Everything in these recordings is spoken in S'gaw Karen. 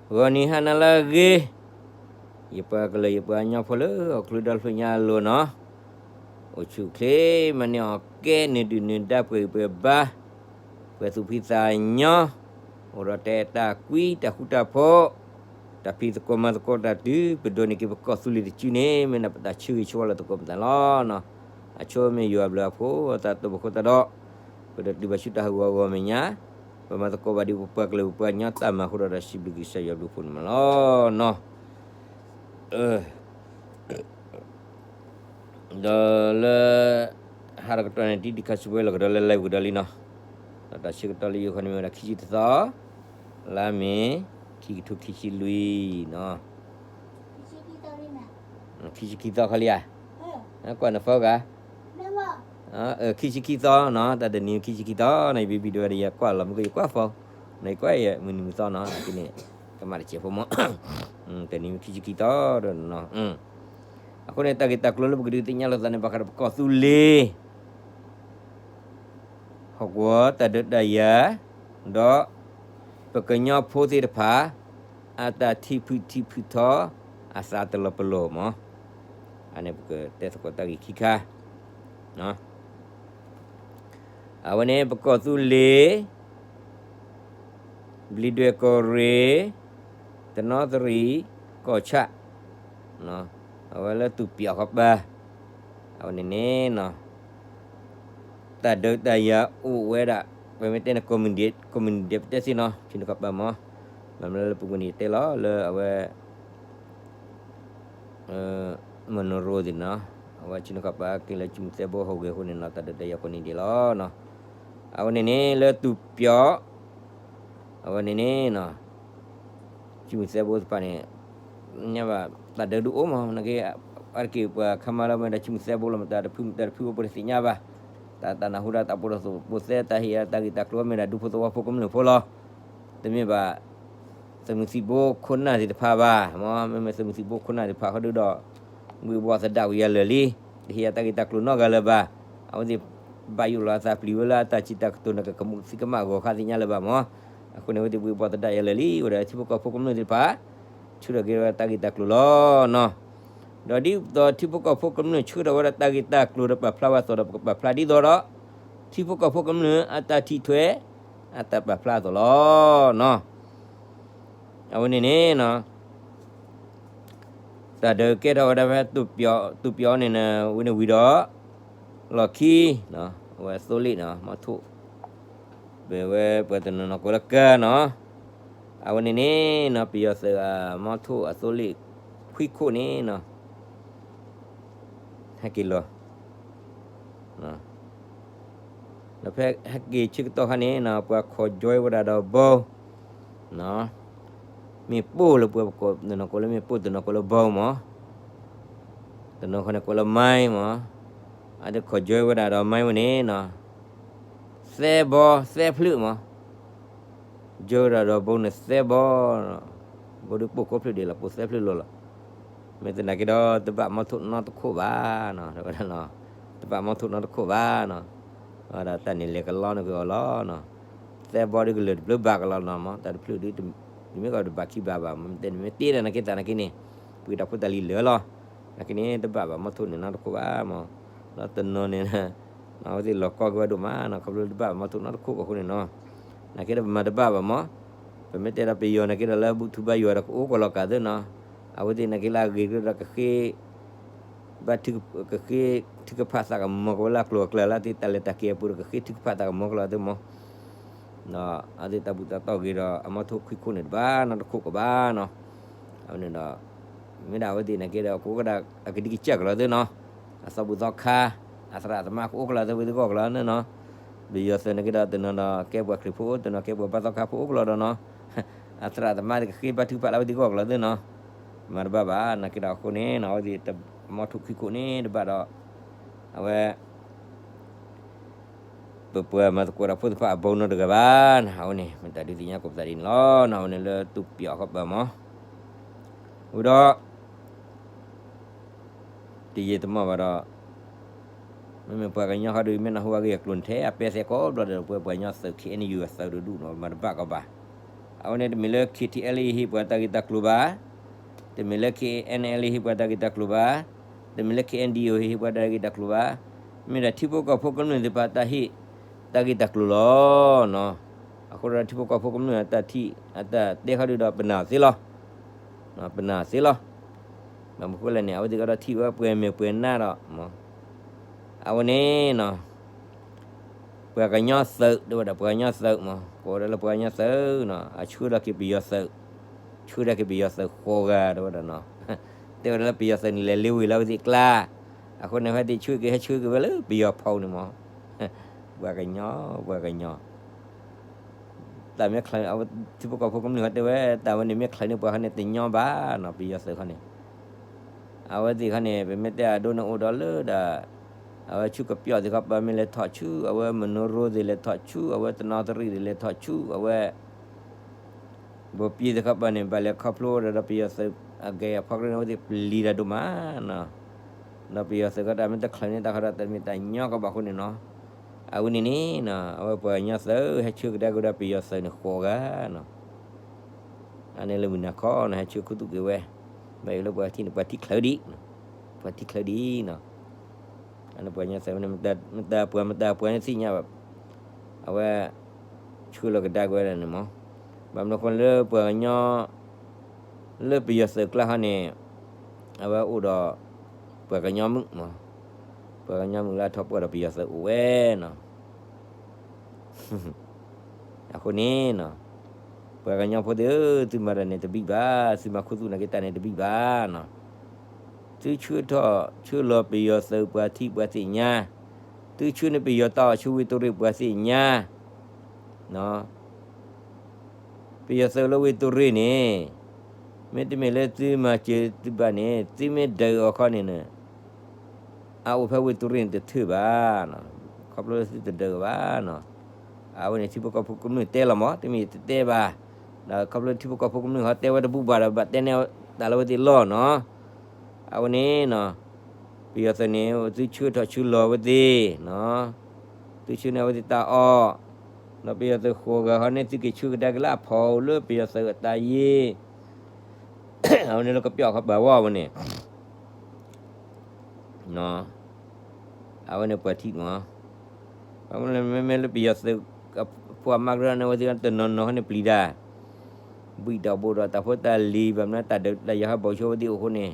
ဂီၤနံၤဟါနၤလၢအဂ့ၤ, ယပှၤကလုာ်ယပှၤကညီဖိလၢဟီၣ်ခိၣ်ဒီဖျၢၣ်ညါအလိၤနီၤ, အိၣ်ဆူၣ်အိၣ်ချ့ မၤန့ၢ်အီၣ်ကဲ နုာ်ဒုၣ်နုာ်ဒါ ပှဲၤဂံၢ်ပှဲၤဘါ, ပှဲၤသူၣ်ဖှံသးညီ, အိၣ်ဒီးတၢ်အဲၣ်တၢ်ကွံ တၢ်ဃူတၢ်ဖိး, တၢ်ဖံးသကိးမၤသကိးတၢ်တုၤ ပဒိးန့ၢ်က့ၤပကီၢ်သူလ့ၤတစုန့ၣ် မ့ၢ်ဒၣ်ပတၢ်ဆၢဂ့ၤဆၢဝါလီၤသကိးပသးလီၤနီၤ. အဆိမ့ၢ်ယွၤအဘျုးအဖှိၣ် အတၢ်တိာ်ပခိၣ်သတးဒီး ပဒိးတုၤဘၣ်ဆူတၢ်ဟးဂီၤအဂီၢ်မဲာ်ညါ, ပမၤသကိးဘၣ်ဒ်ပပှၤကလုာ်ပပှၤကညီတၢ်မၤအဃိဒီး ဒီးစံးဘျုးကစၢ်ယွၤဘျုးဖှိၣ်န့ၣ်မးလီၤနီၤ. ဒီးလၢ ဟါတကတီၢ်န့ၣ် တံၤတံၤခါဆူဝဲလီၤကဒီးလၢ live ကဒီးလံနီၤ. ဒီးတၢ်ဆၢကတီၢ်လၢယိၤခီန့ၣ်မ့ၢ်ဝဲဒၣ်ခံဆံတသီ, လါမ့ၤ ခံကထိခံဆံလွံၢ်နီၤ. ခံဆံခံသီခီလံဧါ, ကွၢ်န phone ဂၤ, ခံဆံခံသီနီၤ, တၢ်တနံၤခံဆံခံသီနီၤ, ယဘံဘံဒဝဲဒီးယကွၢ်လီၤမုၢ်ကယကွၢ် phone, နကွၢ်ယဲမုၢ်နံၤမုၢ်သီနီၤ, အကန့ၣ် ကမၣ်တစဲးဖိမး, တနံၤခံဆံခံသီဒီးနီၤ. အဃိန့ၣ် တၢ်ဂ့ၢ်တၢ်ကျိၤလၢပကဒုးသ့ၣ်ညါလိာ်သးန့ၣ် ဘၣ်ဃးဒီးပကီၢ်သူလ့ၤ ဟီၣ်ကဝီၤတၢ်ဒုးတၢ်ယၤ, ဒီး ပကညီဖိသ့ၣ်တဖၣ် အတၢ်ထံၣ်ဖုၣ်ထံၣ်ဖုၣ်ထီ အသးတလီၤပလိာ်မး, အန့ၣ်ပကတဲသကိးတၢ်ဂ့ၢ်ခံခါ အဝဲန့ၣ် ပကီၢ်သူလ့ၤ ဘျံးဒွဲၣ်ကီၢ်ရ့ၣ်, တနီသရံၣ်, ကီၢ်ဆၣ်, အဝဲလၢသူၣ်ပျီၣ်ဃီပၤ, အဝဲန့ၣ်န့ၣ်နီၤ, တၢ်ဒုးတၢ်ယၤအိၣ်ဝဲဒၣ်, ပမ့ၢ်တဲန့ၣ် ကိးမုၢ်နံၤဒဲးပတဲသ့နီၤ, ဆူန့ၣ်ဃီပၤမး, မ့မ့ၢ်လၢပူၤကွံာ်န့ၣ်တဲလီၤလၢအဝဲ မနိရိသ့ၣ်နီၤ, အဝဲဆူန့ၣ်ဃီပၤက့ၤလၢကၠူမုၢ်သဲဘိဟူးဂဲၤအဃိန့ၣ်နီၤ, တၢ်ဒုးတၢ်ယၤကိးနံၤဒဲးလီၤနီၤ. အဝဲန့ၣ်န့ၣ်လၢသူၣ်ပျီၣ်, အဝဲန့ၣ်န့ၣ်နီၤ, ကၠူမုၢ်သဲဘိသ့ၣ်တဖၣ်န့ၣ် ညါဘၣ် တၢ်ဒုးဒုးအိၣ်မး, နာ်က့ အါတက့ၢ်ပှၤခါမါလၢမ့ၢ်ဒၣ်ကၠူမုၢ်သဲဘိလီၤမး, တၢ်တဖုတၢ်တဖုအိၣ်ပတသ့ၣ်ညါဘၣ်, တၢ်တၢ်နၢ်ဟူဒၣ်တၢ်ပီၣ်တၢ်သိၣ် ပီၣ်သဲတၢ်ဟ့ၣ်ယၤတၢ်ဂ့ၢ်တၢ်ကျိၤမ့ၢ်ဒၣ်ဒူဖိသဝီဖိကမျၢၢ်ဖိလီၤ. တမ့ၢ်ဘၣ် သုးမုၢ်သံၣ်ဘိခိၣ်နၢ်သ့ၣ်တဖၣ်ဘၣ်, မ့မ့ၢ်သုးမုၢ်သံၣ်ဘိခိၣ်နၢ်သ့ၣ်တဖၣ်ဃီဒုဒီး ဘှ့ၣ်ဘှီၣ်သဒၣ်ကွံာ်ယၤလၢာ်လံ, တဟ့ၣ်ယၤတၢ်ဂ့ၢ်တၢ်ကျိၤနီတဂၤလၢၤဘၣ်. အဝဲသ့ၣ်ဘၣ်ယိၣ်လီၤအသးပျံၤဝဲလၢအတၢ်စံးတၢ်ကတိၤန့ၣ် ကကမူးသံကမၣ်ဂီၤခါသ့ၣ်ညါလၢၤဘၣ်မး. အဃိန့ၣ် အဝဲသ့ၣ်ဘှ့ၣ်ဘှီၣ်သဒၣ်ယၤလၢာ်လံ, ဝဲဒၣ်ထံဖိကီၢ်ဖိကမျၢၢ်သ့ၣ်တဖၣ် ဆှၢထီၣ်က့ၤဝဲဒၣ်တၢ်ဂ့ၢ်တၢ်ကျိၤလီၤနီၤ. ဒီးဒ်သိးထံဖိကီၢ်ဖိကမျၢၢ်ဆှၢထီၣ်ဝဲဒၣ်တၢ်ဂ့ၢ်တၢ်ကျိၤဒီးပာ်ဖျါဝဲအသိးဒီး ပကပာ်ဖျါဒ်သိးဒီး ထံဖိကီၢ်ဖိကမျၢၢ်အတၢ်ထံၣ်ထွဲ အတၢ်ပာ်ဖျါအသိးလီၤနီၤ. အဝဲန့ၣ်န့ၣ်နီၤ တၢ်ဒုးကဲထီၣ်ဝဲဒၣ်ဖဲ သူၣ်ပျီၣ်န့ၣ် ဝဲန့ၣ်ဝံၤဒီး လီၢ်ခံ အဝဲသိလ့ၣ်နီၤ မီထိၣ် ပဝဲပှၤတနီၤနီၤကိးလၢကါနီၤ. အဝဲန့ၣ်န့ၣ်နီၤ ပယီၤသုးအမီထိၣ်အသိလ့ၣ် ခွံခိၣ်န့ၣ်နီၤ ဟဲက့ၤလီၤ ဒီးဖဲဟဲက့ၤဆၢကတီၢ်ခါန့ၣ်နီၤ ပှၤခိး join ဝဲဒၣ်ဒီး bomb မ့ၣ်ပိၢ်လၢပှၤကိး တနီၤကိးလၢမ့ၣ်ပိၢ် တနီၤကိးလၢ bomb မး တနီၤခီန့ၣ်ကိးလၢ mine မး အတခိး join ဝဲဒၣ်ဒီး mine ဝဲန့ၣ်နီၤ သၢဘီသၢဖျၢၣ်မး join ဝဲဒၣ်ဒီး bomb န့ၣ်သၢဘီ ဘီဒုးပိၢ်ကိးဖျၢၣ်ဒံးလီၤ ပိၢ်သၢဖျၢၣ်လီၤလီၤ. မ့ၢ်သနာ်က့ဒီး တဘၣ်မီထိၣ်နီတခိၣ်ဘၣ်နီၤ တဘၣ်မီထိၣ်နီတခိၣ်ဘၣ်နီၤ. ဒီးတၢ်န့ၣ်လဲၤကလီန့ၢ်က့ၤအီၤလီၤနီၤ. သၢဘီဒုးကလၢာ်တဘျုးဘၣ်ကလီနီၤ မ့ၢ်တၢ်တဖျၢၣ်ဒုး တမ့ၢ်ကီးတဘၣ်ခံဘၣ်ဘၣ် မ့ၢ်တဲန့ၣ်မ့ၢ်တ့ဒီးနာ်က့သးနာ်က့န့ၣ် ပှ့ၤတၢ်ဖိတၢ်လံၤလၢာ်လီၤ. နာ်က့န့ၣ် တဘၣ်ဘၣ်မီထိၣ်န့ၣ်နီတခိၣ်ဘၣ်မး. ဒီးတနီၤန့ၣ် အဝဲသ့ၣ်လီၤကီက့ၤဝဲဒိၣ်မးနီၤ ခီဖျိလၢတဘၣ်ဘၣ်မီထိၣ်နီတခိၣ်ဘၣ်အဃိန့ၣ်နီၤ. နာ်က့ဒီးပမၤတဘၣ်ဘၣ်မး ပမ့ၢ်တဲဒီးပယီၤနာ်က့ဒီးလၢဘူၣ်ထူဘါယွၤဒီးကအိၣ်ကလီၤကးသ့နီၤ. အဝဲသ့ၣ်နာ်က့လၢအဂ့ၤကဒီးကဃ့ ဘၣ် ကဃ့ထုကဖၣ်သးကမီၤက့ၤဝဲလၢအကျိၤအကျဲလၢအသ့ၣ်တၢ်လဲၤတၢ်က့ၤအပူၤဒီး ကဃ့ထုကဖၣ်သးကမီၤက့ၤလီၤသ့မး. ဒီးအဝဲသ့ၣ်တၢ်ဘူၣ်တၢ်တီၢ်ဂ့ၤဒီး အမီထိၣ်ခွံခိၣ်န့ၣ်တဘၣ်နီတခိၣ်ကဘၣ်နီၤ. အဝဲန့ၣ်ဒီး မ့ၢ်ဒၣ်အဝဲသ့ၣ်နာ်က့ဒီး ကအိၣ်ကဒီးအကဒံကစၢ်ကလီၤသ့နီၤ. အသီဘူၣ်သီခါ အသရၣ်သမါကအိၣ်ကလီၤသ့ဝဲသ့ၣ်ကီၢ်ကလီၤန့ၣ်နီၤ. ပယီၤသုးနာ်က့ဒီး တနီၤဒီးကဲပှၤခရံာ်ဖိ တနီၤကဲပှၤဘါသီခါဖိအိၣ်ကလီၤဒီးနီၤ. အသရၣ်သမါကဃ့ဘါထုကဖၣ်လၢအဝဲသ့ၣ်ကီၢ်ကလီၤသ့နီၤ. မၤတဘၣ်ဘၣ် နာ်က့ဒီးအဃိန့ၣ်နီၤ အဝဲသ့ၣ်တမီထိၣ်ခွံခိၣ်န့ၣ်တဘၣ်ဒီး အဝဲ ပပှၤမၤသကိးတၢ်ဖိသ့ၣ်တဖၣ်အဘီနီတဂၤဘၣ်နီၤ. အဝဲန့ၣ် မ့ၢ်တၢ်ဒုးသ့ၣ်ညါကိးပသးဒ်န့ၣ်လီၤနီၤ. အဝဲန့ၣ်လၢသူၣ်ပျီၣ်ဃီပၤမး ဝံၤဒီး တယံာ်တမီၢ်ဘၣ်ဒီး မ့မ့ၢ်ပှၤကညီဃီဒီး မ့ၢ်နၢ်ဟူအဂ့ၢ်အကျိၤန့ၣ် ထဲအပဲသဲကိးဘျီဒီး ပှၤပှၤကညီသုး ခ့ၣ်အဲၣ်ယူၣ် အသုးတဒူၣ်နီၤ မၤတဘၣ်ကီးဘၣ်. အဝဲန့ၣ်တမ့ၢ်လၢ ခ့ထံအဲလ်အ့ ဟ့ၣ်ပှၤတၢ်ဂ့ၢ်တၢ်ကျိၤဘၣ်, တမ့ၢ်လၢ ခ့အဲၣ်အၣ်အၣ်လ်အ့ ဟ့ၣ်ပှၤတၢ်ဂ့ၢ်တၢ်ကျိၤဘၣ်, တမ့ၢ်လၢ ခ့အဲၣ်အၣ်ဒီး ဟ့ၣ်ပှၤတၢ်ဂ့ၢ်တၢ်ကျိၤဘၣ်, မ့ၢ်ဒၣ်ထံဖိကီၢ်ဖိကမျၢၢ်သ့ၣ်တဖၣ်တၢ်ဟ့ၣ်တၢ်ဂ့ၢ်တၢ်ကျိၤလီၤ. အဃိဒီးထံဖိကီၢ်ဖိကမျၢၢ်အတၢ်ထံၣ်အတၢ်တဲဃီဒုဒီး ပနာ်သ့လီၤ. ပနာ်သ့လီၤ. ဘၣ်မနုၤဃိလဲၣ်န့ၣ် အဝဲသ့ၣ်ကဒီးထံၣ်ဝဲပှဲၤမဲာ်ပှဲၤနါဒီး အဝဲန့ၣ်နီၤ ပှၤကညီသုး တဲဝဲဒၣ်ပှၤကညီသုးမး ကိးဝဲဒၣ်လၢပှၤကညီသုးနီၤ အဆှၢဒၣ်က့ၤပယီၤသုး, ဆှၢဒၣ်က့ၤပယီၤသုးဃိးဂၤ တဲဝဲဒၣ်နီၤ, တဲဝဲဒၣ်လၢပယီၤသုးန့ၣ်လဲၤလ့ဝ့ၤလၢအဝဲသ့ၣ်ကျါ, အဃိန့ၣ် ဟဲသ့ၣ်ဆှၢက့ၤ ဟဲဆှၢက့ၤဝဲလၢပယီၤဖီန့ၣ်မး, ပှၤကညီ ပှၤကညီ တၢ်မ့ၢ်ချၢး ထံဖိကီၢ်ဖိကမျၢၢ်ဃီတဲဝဲ တၢ်ဝဲန့ၣ်မ့ၢ်ချၢးန့ၢ်ပှၤဃီန့ၣ် တညီဘၣ်နီၤ ပယီၤသုးဃီန့ၣ်, အဝဲသ့ၣ်ဃီန့ၣ် ပမ့ၢ်တဲအဒိန့ၣ်အိၣ်ဒီးလၢဒၣ် အဝဲဆူကပျီၣ်သ့ၣ်ခီပၤမ့ၢ်လဲၤထီၣ်ဆူ အဝဲမနိရိသ့ၣ်လဲၤထီၣ်ဆူ အဝဲတနီသရံၣ်သ့ၣ်လဲၤထီၣ်ဆူ အဝဲ ဘိၣ်ပံသ့ၣ်ခီပၤန့ၣ် ဘၣ်လဲၤခီဖျိဝဲဒၣ်ဒီးပယီၤသုးအဂ့ၢ်အဖီကြၢးန့ၣ် အဝဲသ့ၣ်ပျံၤတၢ်ဒိၣ်မးနီၤ, ဒီးပယီၤသုးဃီတၢ်မ့ၢ်တချုးန့ၢ်တၢ်ဃီဒီး တမ့ၢ်တၢ်ညီကီးဘၣ်အဃိန့ၣ်နီၤ, အဝဲန့ၣ်န့ၣ်နီၤ အဝဲပှၤကညီသုးဟဲဆှၢကဒါက့ၤဒီးပယီၤသုးန့ၣ်ဃိးဂၤနီၤ အန့ၣ်လၢမုၢ်နၤခီနီၤ ဟဲဆှၢခူသူၣ်က့ၤဝဲ, ဘၣ်ယိၣ်လၢပှၤထံၣ်န့ၣ် ပှၤထံၣ်ချၢဒံး, ပှၤထံၣ်ချၢဒံးနီၤ, အန့ၣ်ပှၤကညီသုးန့ၣ် မတၤပှၤမတၤပှၤန့ၣ်သ့ၣ်ညါဘၣ်, အဝဲ ဆှၢလီၤကဒါက့ၤဝဲဒၣ်န့ၣ်မး, ဘၣ်မနုၤဃိလၢပှၤကညီ လၢပယီၤသုးကျါဟီန့ၣ် အဝဲအိၣ်ဒီး ပှၤကညီမုၣ်မး, ပှၤကညီမုၣ်လၢအထီၣ်ပှၢ်ဒီးပယီၤသုးအိၣ်ဝဲနီၤ အဃိန့ၣ်နီၤ, ပှၤကညီဖိသ့ၣ်ဧၢ, သုမၤတၢ်န့ၣ်တဘံၣ်ဘၣ်, သုမၤခူသူၣ်နာ်က့ၤတၢ်န့ၣ်တဘံၣ်ဘၣ်နီၤ, သုဆှၢထီၣ်ဆှၢလီၤပယီၤသုးပှၤထံပှၤသ့ၣ်ညါ, သုဆှၢန့ၢ်ပယီၤတၢ်အီၣ်ဆူဝ့ၢ်တိရ့ၣ်ပှၤသ့ၣ်ညါ ပယီၤသုးလၢဝ့ၢ်တိရ့ၣ်န့ၣ်, မ့တမ့ၢ်လၢသုမၤစၢၤသုဘၣ်န့ၣ် သုမ့ၢ်ဒၢးအီၤခီန့ၣ် အအိၣ်ဖဲဝ့ၢ်တိရ့ၣ်န့ၣ်တထၢၣ်ဘၣ်, ခီဖျိလၢသုတဒၢးအီၤဘၣ်နီၤ, အဝဲန့ၣ်ထံဖိကီၢ်ဖိကမျၢၢ်တဲလီၤမး, တမ့ၢ်ယတတဲဘၣ်, ဒီးခီဖျိထံဖိကီၢ်ဖိကမျၢၢ်ဟီတဲဝဲတဘူၣ်ဘၣ်ဒီး ဘၣ်တဲန့ၢ်တၢ်လၢဝဲသ့ၣ်လီၢ်နီၤ, အဝဲန့ၣ်နီၤ ပယီၤသုးန့ၣ် သုဆှၢထီၣ်ဆှၢလီၤဝဲသ့ၣ်, သုဆှၢန့ၢ်အဝဲသ့ၣ်တၢ်အီၣ်, ဒီးပယီၤသုးဃိးဂၤဟီန့ၣ် သုက့ၤဆှၢကဒါက့ၤလၢအဖီလၢပယီၤသုးအတၢ်ယ့ၢ်, အဝဲန့ၣ်လၢကပျီၣ်ခီပၤဝဲန့ၣ် အဝဲန့ၣ်ပှၤထံၣ်မး, ဘၣ်မနုၤလဲၣ် မ့မ့ၢ်လၢပယီၤသုး ဖိအမါကရၢန့ၣ် အဝဲသ့ၣ်တနီၤနီၤဟီန့ၣ်ပျံၤတၢ်, ဘှံးဒီးဘိးဒီးတၢ်ဖိတၢ်လံၤ ဘၣ်မနုၤတၢ်ဒုးတၢ်ယၤဟီဘီၣ်ဆိဝဲသ့ၣ်အိၣ်ဃိန့ၣ်,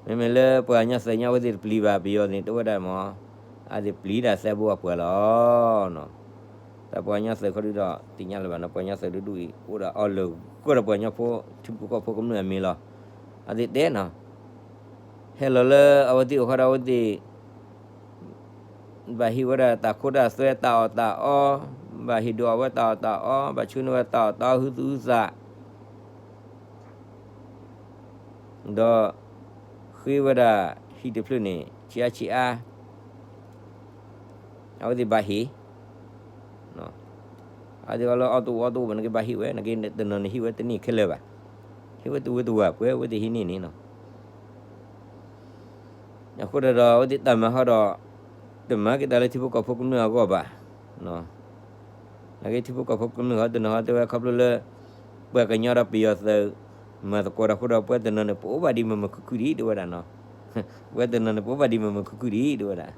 မ့မ့ၢ်လၢပှၤကညီသုးညါအဝဲသ့ၣ်တပျံၤဘၣ် ပယီၤန့ၣ် တအိၣ်ဝဲဒၣ်မး, အဝဲသ့ၣ်ပျံၤတၢ်သဲဘိအပှၤလီၤနီၤ, တၢ်ပှၤကညီသုးခီဒုဒီး သ့ၣ်ညါလၢၤဘၣ်နီၤ ပှၤကညီသုးဒူဒူအံၤ အိၣ်ဒီးအီၤလၢာ်ဂီၢ်ဒီးပှၤကညီဖိ ထံဖိကီၢ်ဖိကမျၢၢ်အမံၤလီၤ, အဝဲသ့ၣ်တဲနီၤ ဟဲလီၤလၢအဝဲသ့ၣ်အိၣ်ဃီဒီးအဝဲသ့ၣ် ဘၣ်ဟ့ၣ်ဝဲဒၣ်တၢ်ခိတၢ်သွဲတၢ်အီၣ်တၢ်အီ, ဘၣ်ဟ့ၣ်ဒုးအီၣ်ဝဲတၢ်အီၣ်တၢ်အီ, ဘၣ်ဆှၢန့ၢ်ဝဲတၢ်အီၣ်တၢ်အီဟုသူၣ်ဟုသး, ဒီးဃ့ဝဲဒၣ်ဟံၣ်တဖျၢၣ်န့ၣ် ဆံးအါဆံးအါ, အဝဲသ့ၣ်ဘၣ်ဟ့ၣ် အဝဲသ့ၣ်အီၤလၢအီၣ်တအိၣ်အီတအိၣ်ဘၣ် နာ်က့ဘၣ်ဟ့ၣ်ဝဲ နာ်က့တနီၤန့ၣ်ဟ့ၣ်ဝဲတန့ၢ်ခဲလၢာ်ဘၣ်, ဟ့ၣ်ဝဲတဝ့တဝၤပှဲၤ အဝဲသ့ၣ်ဟံးန့ၢ်န့ၣ်နီၤ အဃိဒီး အဝဲသ့ၣ်တၢ်မၤဟီဒီး တမၤက့ၤတၢ်လၢထံဖိကီၢ်ဖိကမျၢၢ်အဂီၢ်ဘၣ်. နာ်က့ထံဖိကီၢ်ဖိကမျၢၢ်ဟီတနီၤဟီတဲဝဲ ခီဖျိလၢ ပှၤကညီဒီးပယီၤသုး မၤသကိးတၢ်အဃိဒီး ပဝဲတနီၤန့ၣ် ပအိၣ်ဘၣ်ဒံးမုာ်မုာ်ခုၣ်ခုၣ်ဒံး တဲဝဲဒၣ်နီၤ. ပဝဲတနီၤန့ၣ် ပအိၣ်ဘၣ်ဒံးမုာ်မုာ်ခုၣ်ခုၣ်ဒံး တဲဝဲဒၣ်.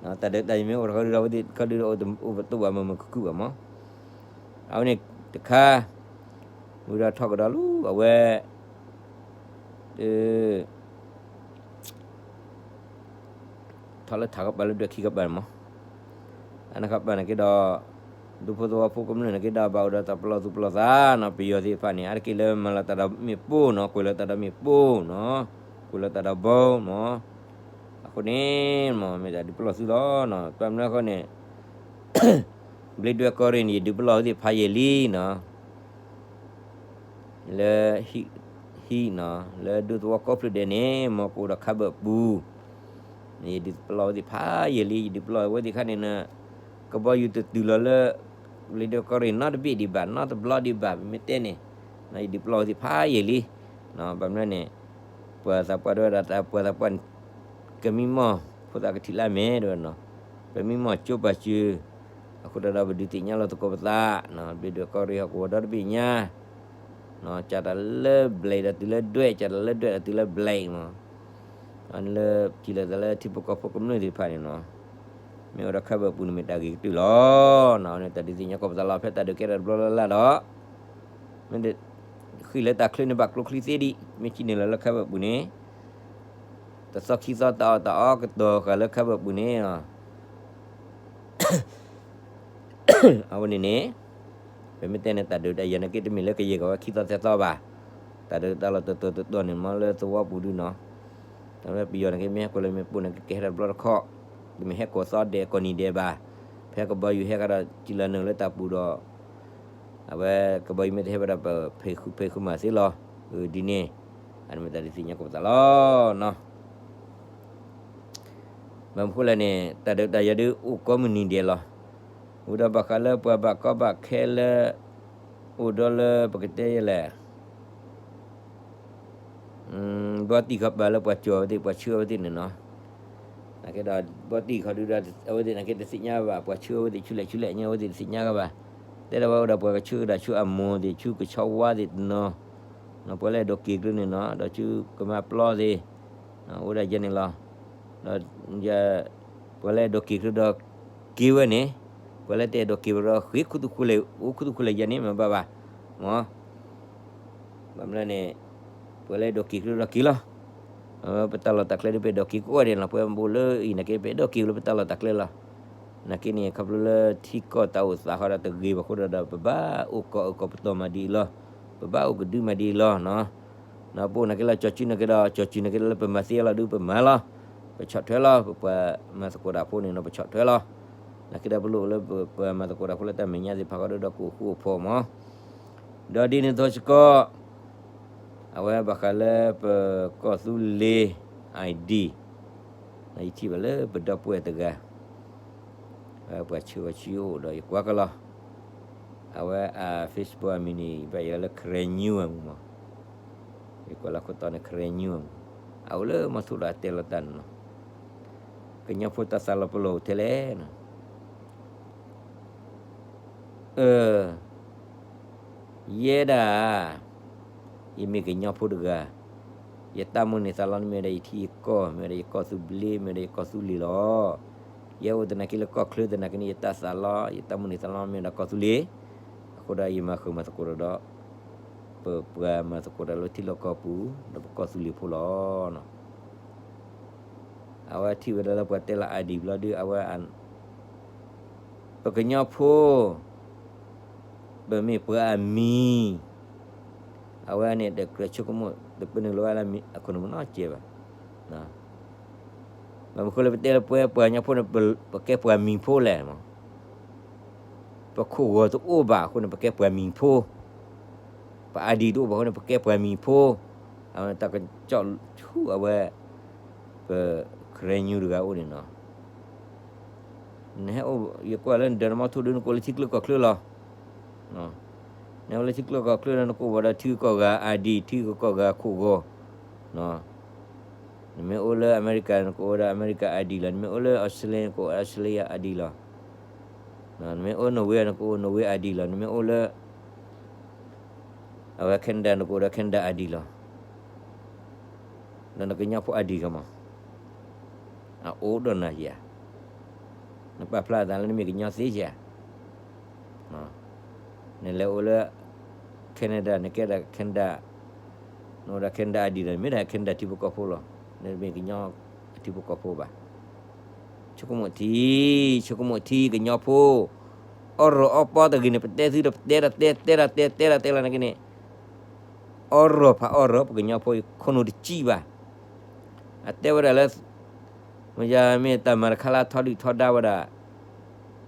တၢ်ဒုးတၢ်ယၤမ့ၢ်အိၣ်တခီဒုဒီး အဝဲသ့ၣ်တခီဒုဒီး အိၣ်တအိၣ်ဘၣ်မုာ်မုာ်ခုၣ်ခုၣ်ဘၣ်မး. အဝဲန့ၣ်တခါ ဝံၤဒီးထီၣ်ကဒီးလၢအဝဲ ထီၣ်လၢထးကပၤလၢဒွဲၣ်ခံကပၤန့ၣ်မး. အန့ၣ်ခီပၤန့ၣ်က့ဒီး ဒူဖိသဝီဖိကမျၢၢ်န့ၣ်က့ဒီး ဘၣ်အိၣ်ဒီးတၢ်ပလီၢ်သူၣ်ပလီၢ်သးနီၤ ပယီၤသ့ၣ်တဖၣ်န့ၣ် အါတက့ၢ်လၢမၤလီၤတၢ်ဒီးမ့ၣ်ပိၢ်နီၤ ကွဲးလီၤတၢ်ဒီးမ့ၣ်ပိၢ်နီၤ ကွဲးလီၤတၢ်ဒီးဘီမး. အဃိန့ၣ်မး မ့ၢ်တၢ်ဒုးပလီၢ်သုလီၤနီၤ တၢ်မနုၤအဃိန့ၣ် ဘျ့ဒွဲၣ်ကီၢ်ရ့ၣ်န့ၣ် ယဒုးပလီၢ်ဝဲသ့ၣ်ဖးယံာ်လံနီၤ လၢ ဟံၣ်နီၤ လၢဒူသဝီကိးဖျၢၣ်ဒဲးန့ၣ် မ်ကအိၣ်ဒီးခါဘၢၣ်ပူၤ ယဒုးပလီၢ်ဝဲသ့ၣ်ဖးယံာ်လံ ယဒုးပလီၢ်ဝဲသ့ၣ်ခါန့ၣ် ကဘီယူၤတတုၤလီၤလၢ ဘျ့ဒွဲၣ်ကီၢ်ရ့ၣ်နီတဘ့ၣ်ဒံးဘၣ် နီတဘျီဒံးဘၣ် ပမ့ၢ်တဲန့ၣ် ယဒုးပလီၢ်ဝဲသ့ၣ်ဖးယံာ်လံ ဘၣ်မနုၤန့ၣ် ပှၤသးပှၢ်တဲဝဲဒၣ် ပှၤသးပှၢ် ကမံမီၢ် ဖိသၣ်ကထံၣ်လၢမဲာ်တဲဝဲနီၤ ပမံမီၢ်ကၠိပာ်စၢၤ အဃိဒီးပဒုးသ့ၣ်ညါလီၤသကိးပသး, ဘ့ၣ်ဒွဲၣ်ကီၢ်ရ့ၣ်ဟီၣ်ကဝီၤဒီတဘ့ၣ်ညါ, ကးတၢ်လၢ black ဒီးတုၤလၢ ဒွဲၣ်, ကးတၢ်လၢ ဒွဲၣ် ဒီးတုၤလၢ black မး, လၢထံၣ်လိာ်သးလၢထံဖိကီၢ်ဖိကမျၢၢ်သ့ၣ်တဖၣ်န့ၣ်နီၤ, မ့ၢ်အိၣ်ဒီး ခါဘၢၣ်ပူၤန့ၣ်မ့ၢ်တၢ်ဂ့ၤကတၢၢ်လီၤ. န့ၣ်တၢ်ဒုးသ့ၣ်ညါကိးပသးလီၤ ဖဲတၢ်ဒုးကဲထီၣ်တဘျီလၢ်လၢ်ဒီး မ့ၢ်ဃ့ၢ်လၢတၢ်ချၢန့ၣ်ဘၣ်ကျိချံသ့ဒံး, မ့ၢ်စံးန့ၣ်လီၤလၢခါဘၢၣ်ပူၤန့ၣ်, တသီခံသီတၢ်အီၣ်တၢ်အီကတီၤဃာ်လၢခါဘၢၣ်ပူၤန့ၣ် အဝဲန့ၣ်န့ၣ်, ပမ့ၢ်တဲန့ၣ် တၢ်ဒုးတၢ်ယၤန့ၣ်က့ တမ့ၢ်လၢကယဲၢ်ကီးဝဲခံသီသၢသီဘၣ်. တၢ်ဒုးတၢ်လီၢ်တတီၤတတီၤန့ၣ် မ့ၢ်လၢသဝီပူၤဒုနီၤ, တၢ်လၢပယီၤန့ၣ်က့ မ့ၢ်ဟဲကွၢ်လၢမ့ၢ်ပိၢ်န့ၣ်က့ ကဟဲထီၣ်တဘျီတခီၣ်, တမ့ၢ်ဟဲကိးသီဒဲးကိးနံၤဒဲးဘၣ်. ဖဲကဘီယူၤဟဲကဒီး စံၣ်လီၤနုာ်လၢတၢ်ပူၤဒီး အဝဲကဘီယူၤမ့ၢ်တဟဲဝဲဒၣ်ပဖံးဃုဖံးဃုမၤသ့လီၤ. ဒ်န့ၣ်, အမ့ၢ်တၢ်ဒုးသ့ၣ်ညါကိးပသးလီၤနီၤ. ဘၣ်မနုၤဃိလဲၣ်န့ၣ် တၢ်ဒုးတၢ်ယၤဒုးအိၣ်ကိးမုၢ်နံၤဒဲးလီၤ. ဝံၤဒီးဘၣ်ဃးလၢပှၤဘၣ်ကီဘၣ်ခဲလၢ အိၣ်ဒီးလၢပကတဲယဲလဲၣ် ဘီတံၢ်ခီပၤလၢပှၤကၠီၤဝဲသ့ၣ် ပှၤဆှၢဝဲသ့ၣ်န့ၣ်နီၤ, နာ်က့ဒီး ဘီတံၢ်ခီဒုဒီး အဝဲသ့ၣ်နာ်က့တသ့ၣ်ညါဘၣ် ပှၤဆှၢဝဲသ့ၣ်ဆူလဲၣ်ဆူလဲၣ်ညါ အဝဲသ့ၣ်တသ့ၣ်ညါကဘၣ်. တဲဒၣ်ဝဲအိၣ်ဒီးပှၤကဆှၢကဒီးဆူအမိၢ်သ့ၣ် ဆူကဆီဝါသ့ၣ်တနီၤ, ပှၤလၢအဲၣ်ဒိးက့ၤကျိန့ၣ်နီၤ ဒီးဆူကမါပျီသ့ၣ် အိၣ်ဒၣ်ယဲန့ၣ်လီၤ. ဒီး ပှၤလၢအဲၣ်ဒိးက့ၤကျိဒီးက့ၤဝဲန့ၣ်, ပှၤလၢတအဲၣ်ဒိးက့ၤဝဲဒီးဃ့ၢ်ခူသူၣ်ခူလဲၣ် အိၣ်ခူသူၣ်ခူလဲၣ်ယဲန့ၣ် မ့ၢ်ဘၣ်ဘၣ်, မ့ၢ် ဘၣ်မနုၤလဲၣ်န့ၣ် ပှၤလၢအဲၣ်ဒိးက့ၤကျိဒီးက့ၤလီၤ. ပတၢ်လီၢ်တၢ်ကျဲဒုးပအဲၣ်ဒိးက့ၤကိးဂၤဒဲးလီၤ. ပှၤဘိးလၢအံၤနာ်က့ ပအဲၣ်ဒိးက့ၤလၢပတၢ်လီၢ်တၢ်ကျဲလီၤ. နာ်က့န့ၣ် ခီဖျိလၢထံကီၢ်တၢ်အိၣ်သးဃီဒီးတဂ့ၤဘၣ်အဃိဒီး ပဘၣ်အိၣ်ကီးအၢကီးပတီၢ်မးဒ်အံၤလီၤ. ပဘၣ်အိၣ်ကဒုမးဒ်အံၤလီၤ. ပအိၣ်နာ်က့လီၤ ကၠီၤစုနာ်က့ဒီး ကၠီၤစုနာ်က့ဒီးလၢပမၤသ့အလီၢ်ဒုးပမၤလီၤ. ပဆီၣ်ထွဲလီၤ ပပှၤမၤသကိးတၢ်ဖိန့ၣ်နီၤ ပဆီၣ်ထွဲလီၤ. နာ်က့ဒီးပလိၣ်လၢပပှၤမၤသကိးတၢ်ဖိလၢတၢ်မဲာ်ညါသ့ၣ်တဖၣ်ဃီဒီး ဒီးကအိၣ်ဃူအိၣ်ဖိးမး ဒီးဒ်န့ၣ်အသိးစ့ၢ်ကီး အဝဲဘၣ်ဃးလၢပကီၢ်သူလ့ၤ ID, ယထံၣ်ဘၣ်လၢပဒီပုၢ်ဝဲၢ်တဂၤ ပှၤဆှၢဝဲဆူယအိၣ်ဒီးယကွၢ်ကလီၤ. အဝဲအ Facebook အမံၤန့ၣ် ယဘၣ်ယၤလၢ Karen News အမုၢ်မး, ယကွၢ်လၢခိၣ်တီန့ၣ် Karen News အမုၢ်, အအိၣ်လၢမီၤထူဒီးအတဲလီၤတၢ်န့ၣ်လီၤ. ကညီဖိတၢ်သးလီၤပလိာ်ထဲလဲၣ် ယဲဒၣ် ယမ့ၢ်ကညီဖိတဂၤ, ယတၢ်မိၣ်န့ၢ်သးလီ မ့ၢ်ဝဲဒၣ်ယထံယကီၢ် မ့ၢ်ဝဲဒၣ်ယကီၢ်သူဘျ့ မ့ၢ်ဝဲဒၣ်ယကီၢ်သူလ့ၤလီၤ. ယအိၣ်သနာ်က့လၢကီၢ်ချၢသနာ်က့န့ၣ် ယတၢ်သးလီ ယတၢ်မိၣ်န့ၢ်သးလီ မ့ၢ်ဝဲဒၣ်ကီၢ်သူလ့ၤ, အဃိဒီးယမၤဃုာ်မၤသကိးဒီး ပပှၤမၤသကိးတၢ်လၢထံလီၢ်ကီၢ်ပူၤ ဒီးပကီၢ်သူလ့ၤဖိလီၤ. အဝဲထံၣ်ဝဲဒၣ်လၢပှၤတဲလီၤ ID ဘျီဒုး အဝဲ ပကညီဖိ ပမ့ၢ်ပှၤအမံၤ, အဝဲန့ၣ်တကြၢးဆိကမိၣ် တပၢနုာ်လီၤဝဲလၢအခိၣ်နူာ်မနီၢ်ကဲဘၣ်. ဘၣ်မနုၤဃိလၢပတဲလၢပှၤကညီဖိန့ၣ် ပကဲပှၤမံၤဖိလဲၣ်မး, ပခိၣ်ဂီၤတအိၣ်ဘၣ်အဃိန့ၣ် ပကဲပှၤမံၤဖိ, ပ ID တအိၣ်ဘၣ်အဃိန့ၣ် ပကဲပှၤမံၤဖိ, အဝဲတၢ်ကစီၣ်ဆူအဝဲ ပ Karen News တဂၤအိၣ်န့ၣ်နီၤ. နဟဲအိၣ် ယကွၢ်လၢနဒၢးနမီထိၣ်ဒုး နကအိၣ်လၢထံချၢကီၢ်ချၢလီၤ. နအိၣ်လၢထံချၢကီၢ်ချၢလီၤ နကအိၣ်ဘၣ်ဒီးထံဂုၤကီၢ်ဂၤ ID ထံဂုၤကီၢ်ဂၤခိၣ်ဂီၤ, နမ့ၢ်အိၣ်လၢ America နကအိၣ်ဝဲဒၣ် America ID လီၤ. နမ့ၢ်အိၣ်လၢ Australia နကအိၣ် Australia ID လီၤ. နမ့ၢ်အိၣ် Norway နကအိၣ် Norway ID လီၤ. နမ့ၢ်အိၣ်လၢ အဝဲ Canada နကအိၣ်ဒီး Canada ID လီၤ. ဒီးနကညီဖိ ID ကမး အအိၣ်ဒီးနၤဧါ, နပာ်ဖျါသးလၢနမ့ၢ်ကညီသ့ဧါ. နလဲၤအိၣ်လၢ Canada နကဲဒၣ် Canada, နအိၣ်ဒီး Canada ID ဒီး နမ့ၢ်ဒၣ် Canada ထံဖိကီၢ်ဖိလီၤ. နမ့ၢ်ကညီအထံဖိကီၢ်ဖိဘၣ်. ဆိကမိၣ်ထံ, ဆိကမိၣ်ထံကညီဖိ, အီၣ်ရီၣ်အီပီတဂ့ၤန့ၣ် ပတဲသုဒီး ပတဲဒၣ်တဲ တဲဒၣ်တဲ တဲဒၣ်တဲလီၤနာ်က့န့ၣ်, အီၣ်ရီၣ်ဖးအီၣ်ရီၣ် ပကညီဖိအံၤ ခိၣ်နူာ်တစံၣ်ဘၣ်. အတဲဝဲဒၣ်လၢ မ့ၢ်ယမ့ၢ်တၢ်မၤတခါလၢအထီဒုၣ်ထီဒါဝဲဒၣ်,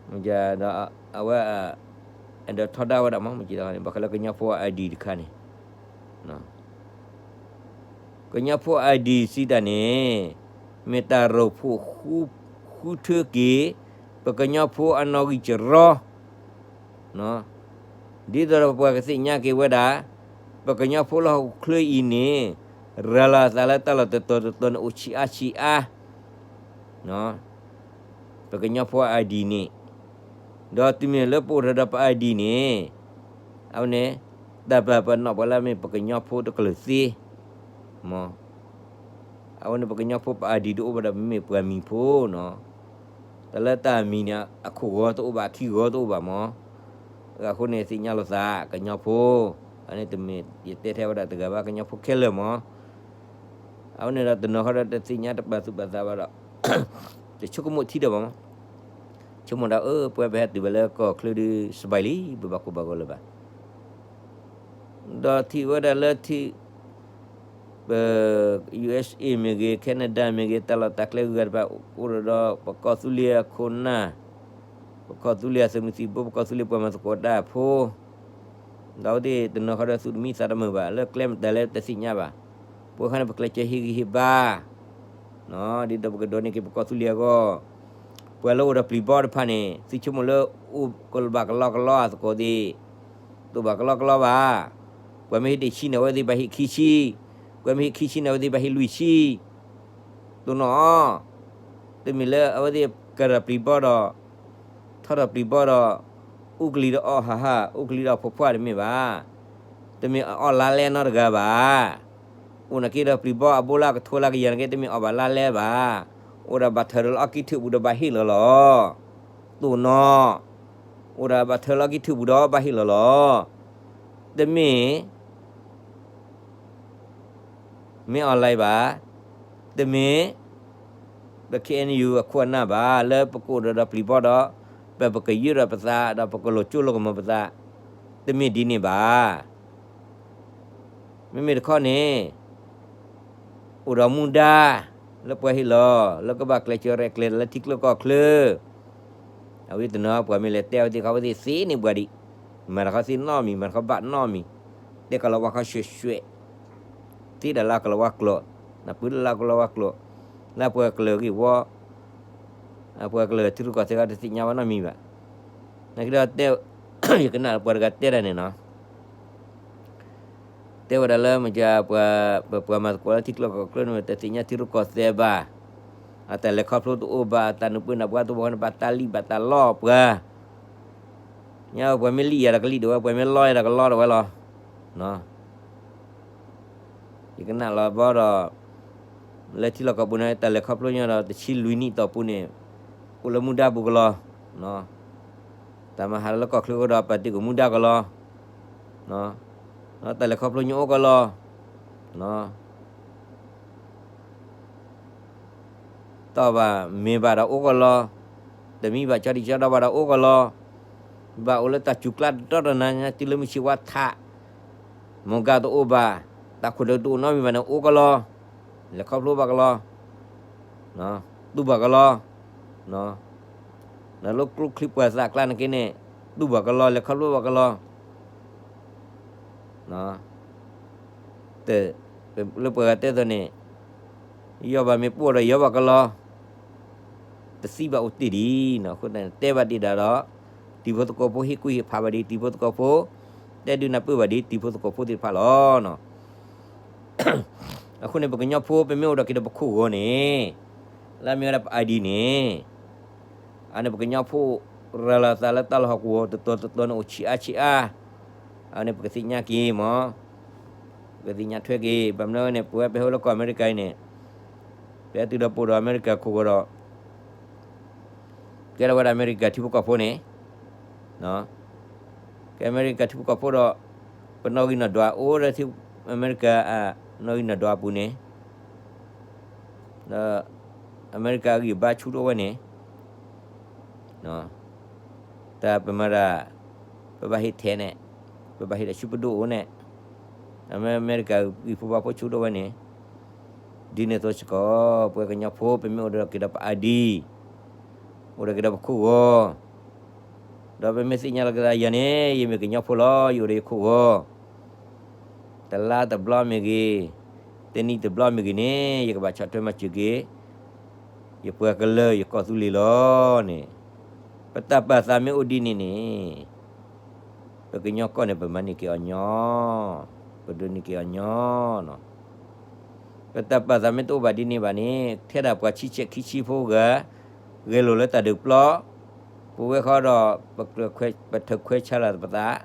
မ့ၢ်ယဒီးအဝဲ အဲၣ်ဒိးထီဒါဝဲဒၣ်မး မ့ၢ်ကဘၣ်ဃးလၢကညီဖိ ID တခါန့ၣ် ကညီဖိ ID စံးတၢ်န့ၣ် မ့ၢ်တၢ်ရိၣ်ဖှိၣ်ဃုထၢက့ၤ ပကညီဖိအနီၣ်ဂံၢ်စရီ, ဒ်သိးဒီးပှၤကသ့ၣ်ညါက့ၤဝဲဒၣ် ပကညီဖိလၢဟီၣ်ခိၣ်ချၢအံၤန့ၣ် ရၤလီၤအသးလၢတၢ်လီၢ်တတီၤတတီၤန့ၣ် အိၣ်ဆံးအါဆံးအါ ပကညီဖိ ID န့ၣ် ဒီးတုၤမ့ၢ်လၢပအိၣ်ထီၣ်ဒီးပ ID န့ၣ်, အဝဲန့ၣ် တၢ်ပာ်ပနီၣ်ပှၤလၢအမ့ၢ်ပကညီဖိတကလုာ်သ့, မ့ၢ် အဝဲန့ၣ်ပကညီဖိပ ID တအိၣ်ဘၣ်ဒီး ပမ့ၢ်ပှၤမံၤဖိနီၤ, တၢ်လၢတၢ်မံၤန့ၣ် အခိၣ်ဂီၤတအိၣ်ဘၣ် အခံဂီၤတအိၣ်ဘၣ်မ့ၢ်, အဃိန့ၣ်သ့ၣ်ညါလိာ်သး ကညီဖိ, အန့ၣ်တမ့ၢ်ယတဲထဲဝဲဒၣ်တဂၤဘၣ် ကညီဖိခဲလၢာ်မ့ၢ်, အဝဲန့ၣ်ဒီးတနီၤဃီဒီးတသ့ၣ်ညါတပာ်သူၣ်ပာ်သးဘၣ်ဒီး တဆိကမိၣ်ထံဒီးဘၣ်မ့ၢ်, ဆိကမိၣ်ဒၣ်အၢ ပှၤပဟဲတုၤဘၣ်လၢကီၢ်ချၢဒီး စဘၢလံ ပဘၣ်ကိၢ်ဘၣ်ဂီၤလၢၤဘၣ် ဒီးထံၣ်ဝဲဒၣ်လၢထံၣ် ပ USA မ့ၢ်ဂ့ၤ Canada မ့ၢ်ဂ့ၤ တၢ်လီၢ်တၢ်ကျဲဂုၤဂၤတဖၣ် အိၣ်ဒီးပကီၢ်သူလ့ၤအခိၣ်နၢ်, ပကီၢ်သူလ့ၤအသုးမုၢ်သံၣ်ဘိ ပကီၢ်သူလ့ၤပှၤမၤသကိးတၢ်အဖိ, ဒီးအဝဲသ့ၣ်တနီၤဃီဒီးသူၣ်တမံသးတမုာ်ဘၣ် လၢကျဲမတၤလဲၣ်တသ့ၣ်ညါဘၣ်, ပဝဲခါန့ၣ် ပကျဲးစၢးဟ့ၣ်ဂံၢ်ဟ့ၣ်ဘါ ဒ်သိးပကဒိးန့ၢ်က့ၤပကီၢ်သူလ့ၤအဂီၢ်, ပှၤလၢအိၣ်ဒီးပျံၤဘီတဖၣ်န့ၣ် သုဆိကမိၣ်လၢအိၣ်ကဘၣ်ကလီကလီအသကိးသ့ၣ်, တအိၣ်ဘၣ်ကလီကလီဘၣ်, ပှၤမ့ၢ်ဟ့ၣ်တဆံန့ၣ် အဝဲသ့ၣ်ဘၣ်ဟ့ၣ်ခံဆံ, ပှၤမ့ၢ်ဟ့ၣ်ခံဆံန့ၣ် အဝဲသ့ၣ်ဘၣ်ဟ့ၣ်လွံၢ်ဆံ, တိၢ်နီၣ်အီၤ, တမ့ၢ်လၢအဝဲသ့ၣ်ကဒီးပျံၤဘီဒီး ထီၣ်ဒီးပျံၤဘီဒီး အူကလံၤဒီးအီၣ်ဟးဟး အူကလံၤဒီးအီၣ်ဖိခွါတမ့ၢ်ဘၣ်, တမ့ၢ်အီၣ်လါလဲနီတဂၤဘၣ်, အိၣ်နာ်က့ဒီးပျံၤဘီအဘိလၢကထိလၢကယၤနာ်က့ တမ့ၢ်အီၣ်ဘၣ်လါလဲဘၣ်, အိၣ်ဒီးဘၣ်ထၢၣ်ဒီးလၢအီၣ်ကံၢ်ထူၣ်ပူၤဒီးဘၣ်ဟ့ၣ်လီၤလီၤ, တိၢ်နီၣ်, အိၣ်ဒီးဘၣ်ထၢၣ်လၢအီၣ်ကံၢ်ထူၣ်ပူၤဒီးဘၣ်ဟ့ၣ်လီၤလီၤ, တမ့ၢ် မ့ၢ်အီၣ်လါဘၣ်, တမ့ၢ် ပ KNU အခိၣ်အနၢ်ဘၣ် လၢပကအိၣ်ဒီးဒီးပျံၤဘီဒီး ပပကယၢၢ်ဒီးပသး ဒီးပကလိၤကၠိလိၤကမီၤပသး, တမ့ၢ်ဒ်န့ၣ်ဘၣ်. မ့မ့ၢ်တခီန့ၣ် အိၣ်ဒီးမူဒါ လၢပှၤဟ့ၣ်လီၤ လၢကဘၣ်ကျဲးစၢးရဲၣ်ကျဲၤလၢထံချၢကီၢ်ချၢ အဝဲတနီၤပှၤမ့ၢ်လဲၤတဲအဝဲသ့ၣ်ခီ အဝဲသ့ၣ်သ့န့ၢ်ပှၤဒံး, မၤတၢ်ခီသ့နီတမံၤ မၤတၢ်ခီဘၣ်နီတမံၤ, တဲကလီၤဝါခီရှဲရှဲ, သ့ဒၣ်လၢအကလီၤဝါကျိာ်, နပုၢ်လၢလၢအကလီၤဝါကျိာ်, လၢပှၤကလုာ်ဂ့ၢ်ဝီ, ပှၤကလုာ်ထံရူၢ်ကီၢ်သဲးခီတသ့ၣ်ညါဝဲနီတမံၤဘၣ်. နာ်က့ဒီးတဲ, ယကနၣ်ပှၤတဂၤတဲဒၣ်န့ၣ်နီၤ တဲဝဲဒၣ်လၢမ့ၢ်ကပှၤ, ပပှၤမၤသကိးလၢထံချၢကီၢ်ချၢန့ၣ် တသ့ၣ်ညါထံရူၢ်ကီၢ်သဲးဘၣ်, အတၢ်လဲၤခီဖျိတအိၣ်ဘၣ်, အတၢ်နုာ်ပၢၢ်နၢ်ပှၤတအိၣ်ဘၣ်, ဘၣ်တၢ်လံၣ်ဘၣ်တၢ်လီပှၤ, ညါပှၤမ့ၢ်လံၣ်ယၤဒီးကလံၣ်ဒၣ်ဝဲ, ပှၤမ့ၢ်လီယၤဒီးကလီဒၣ်ဝဲလီၤ. ယကနၣ်လီၤဘီဒီး, လၢထံလီၢ်ကီၢ်ပူၤန့ၣ် တၢ်လဲၤခီဖျိညါဒီး တဆံလွံၢ်နံၣ်တီၢ်ပူၤန့ၣ်, အိၣ်လၢမူဒါပူၤကလီ, တၢ်မၤဟးလၢကီၢ်ချၢကဒီး ပာ်တ့ၢ်ကမူဒါကလီ, တၢ်လဲၤခီဖျိညါအိၣ်ကလီ, တီၢ်ဘၣ်မ့ၢ်ဘၣ်ဒီးအိၣ်ကလီ, တမံဘၣ်ကၠီဒံၣ်ကၠီဒီဘၣ်ဒီးအိၣ်ကလီ, ဘၣ်အိၣ်လၢတၢ်စူၤကျါတတီတနါညါ တုၤလၢမုၢ်ဆ့ၣ်ဝါထး, မီၢ်ကၢ်တအိၣ်ဘၣ်, တၢ်ခိၣ်ဒၢတအိၣ်နီတမံၤဘၣ်န့ၣ် အိၣ်ကလီ, လဲၤခီဖျိဘၣ်ကလီ, တူၢ်ဘၣ်ကလီ, ဒီးလၢကျိချံပှၤသးကျါန့ၣ်က့န့ၣ်, တူၢ်ဘၣ်ကလီ လဲၤခီဖျိဘၣ်ကလီ လၢပှၤဂၤတဲသိးန့ၣ်, ယီၢ်ဘၣ်မ့ၢ်ပှီၢ်ဒီးယီၢ်ဘၣ်ကလီ, တသံဘၣ်အိၣ်တ့ၢ်ဒံး, အဃိသတးန့ၣ် တဲဘၣ်ဒံးဒၣ်ဒီး, တံၤဖိသကိးဖိဟ့ၣ်ကူၣ်ဟ့ၣ်ဖးဘၣ်ဒံး, တံၤဖိသကိးဖိ, တဲဒုးနၢ်ပၢၢ်ဘၣ်ဒံး တံၤဖိသကိးဖိသ့ၣ်တဖၣ်လီၤ. အဃိန့ၣ် ပကညီဖိ ပမ့ၢ်အိၣ်ဒီးက့ၤဒီးပခိၣ်ဂီၤန့ၣ်, လၢအမ့ၢ်ဝဲဒၣ်ပ ID န့ၣ်, အန့ၣ်ပကညီဖိ ရၤလီၤသးလၢတၢ်လီၢ်ဟီၣ်ကဝီၤတတီၤတတီၤန့ၣ်အိၣ်ဆံးအါဆံးအါ, အန့ၣ်ပကသ့ၣ်ညါက့ၤမး, ပကသ့ၣ်ညါထွဲက့ၤ, ဘၣ်မနုၤဝဲန့ၣ် ပဝဲပဟဲအိၣ်လၢကီၢ်အမဲရကၤအံၤန့ၣ်, ပဟဲတုၤဒီးပအိၣ်ဒီးအမဲရကၤခိၣ်ဂီၤဒီး ကဲထီၣ်ဝဲဒၣ်အမဲရကၤထံဖိကီၢ်ဖိန့ၣ်, ကဲအမဲရကၤထံဖိကီၢ်ဖိဒီး, ပနီၣ်ဂံၢ်နီၣ်ဒွးအိၣ်ဒီးထံအမဲရကၤအနီၣ်ဂံၢ်နီၣ်ဒွးအပူၤန့ၣ်, ဒီးအမဲရကၤအဂံၢ်အဘါဆူၣ်ဒိၣ်ဝဲန့ၣ်, တၢ်ပမၤတၢ်, ပဘၣ်ဟ့ၣ်ထဲးန့ၣ်, ပဘၣ်ဟ့ၣ်ဒီးဆူပဒိၣ်အိၣ်န့ၣ်, အမဲရကၤဂံၢ်ဖိဘါဖိဆူၣ်ဒိၣ်ဝဲန့ၣ်, ဒ်န့ၣ်အသိးစ့ၢ်ကီး ပှၤကညီဖိ ပမ့ၢ်အိၣ်ဒီးက့ၤဒီးပ ID, အိၣ်ဒီးက့ၤဒီးပခိၣ်ဂီၤ, ဒီးပမ့ၢ်သ့ၣ်ညါလီၤက့ၤသးယၤန့ၣ် ယမ့ၢ်ကညီဖိလီၤ ယအိၣ်ဒီးယခိၣ်ဂီၤ, တလါတဘျီမ့ၢ်ဂ့ၤ, တနံၣ်တဘျီမ့ၢ်ဂ့ၤန့ၣ် ယကဘၣ်ဆီၣ်ထွဲမၤစၢၤက့ၤ ယပှၤကလုာ်ယကီၢ်သူလ့ၤလီၤန့ၣ်, ပတၢ်ပာ်သးမ့ၢ်အိၣ်ဒ်န့ၣ်န့ၣ်, ပကညီကီၢ်န့ၣ် ပမၤန့ၢ်က့ၤအီၤညီ, ပဒိးန့ၢ်က့ၤအီၤညီ, ပတၢ်ပာ်သးမ့ၢ်တအိၣ်ဘၣ်ဒ်န့ၣ်ဘၣ်န့ၣ် ထဲဒၣ်ပှၤဆံဆဲးခံဆံဖိဂၤ, ဂဲၤလိာ်လၢတၢ်ဒုးပျီ, ပဝဲဃီဒီး ပထုးခွဲးဆါလီၤပသး